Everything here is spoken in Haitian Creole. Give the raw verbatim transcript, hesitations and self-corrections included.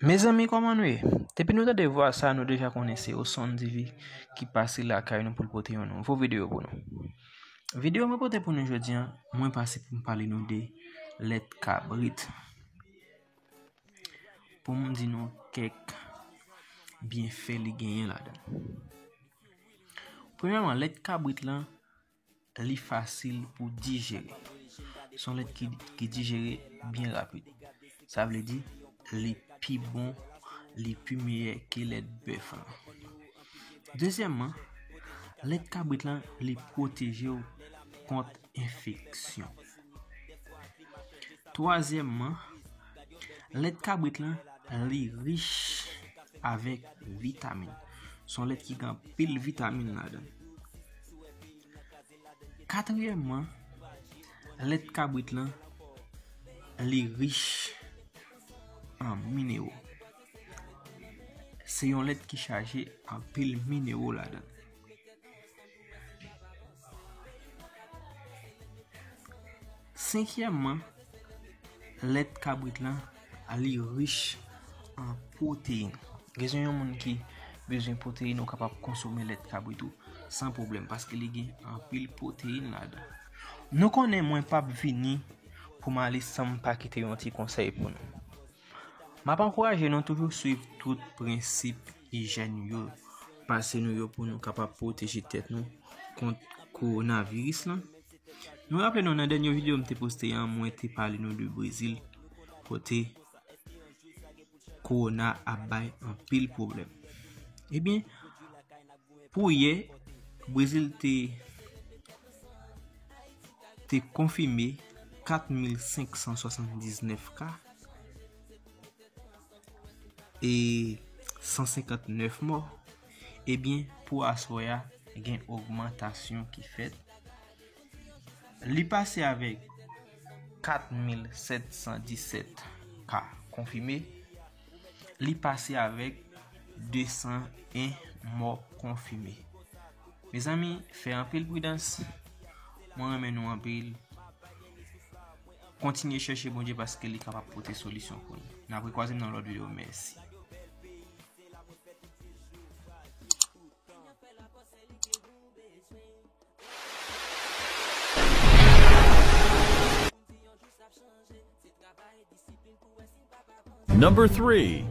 Mezanmi, kòman nou ye? Depi nou tande vwa sa, nou deja konnen se Osonn Divi ki pase lakay nou pou l pote yon nouvo videyo pou nou. Videyo mwen pote pou nou jodi a, mwen pase pou m pale nou de lèt kabrit. Pou m di nou kèk byenfè li genyen ladan. Premyèman, lèt kabrit lan, li fasil pou dijere. Se yon lèt ki, ki dijere byen rapid. Sa vle di, li pi bon, li pi meyè ke lèt bèf lan. Dezyèmman, lèt kabrit lan, li pwoteje w kont enfeksyon. Twazyèmman, lèt kabrit lan, li rich avèk vitamin. Se yon lèt ki gen anpil vitamin ladan. Katriyèmman, lèt kabrit lan, li rich an minewo. Se yon lèt ki chaje anpil minewo ladan. Senkyèmman, lèt kabrit lan, li rich an pwoteyin. Rezon yon moun ki bezwen pwoteyin, ou kapab konsome lèt kabrit ou san pwoblèm, paske li gen anpil pwoteyin ladan. Nou konnen mwen p ap vini pou m ale san m pa kite yon ti konsèy pou nou. M ap ankouraje nou toujou swiv tout prensip ijèn yo pase nou yo pou nou kapab pwoteje tèt nou kont kowonaviris lan. Nou raple nou nan dènye videyo m te poste an, mwen te pale nou de Brezil, kote kowona ap bay anpil pwoblèm. Ebyen, pou yè, Brezil te, te konfime kat mil senk san swasanndiznèf ka e san senkantnèf mò. Ebyen, pou aswè a, gen ogmantasyon ki fèt. Li pase avèk kat mil sèt san disèt ka konfime. Li pase avèk de san en mò konfime. Mezanmi, fè anpil pridans. Mwen renmen nou anpil. Kontinye chèche Bondye paske li kapab pote solisyon pou nou. N ap rekwaze m nan lòt videyo. Mèsi. Number three.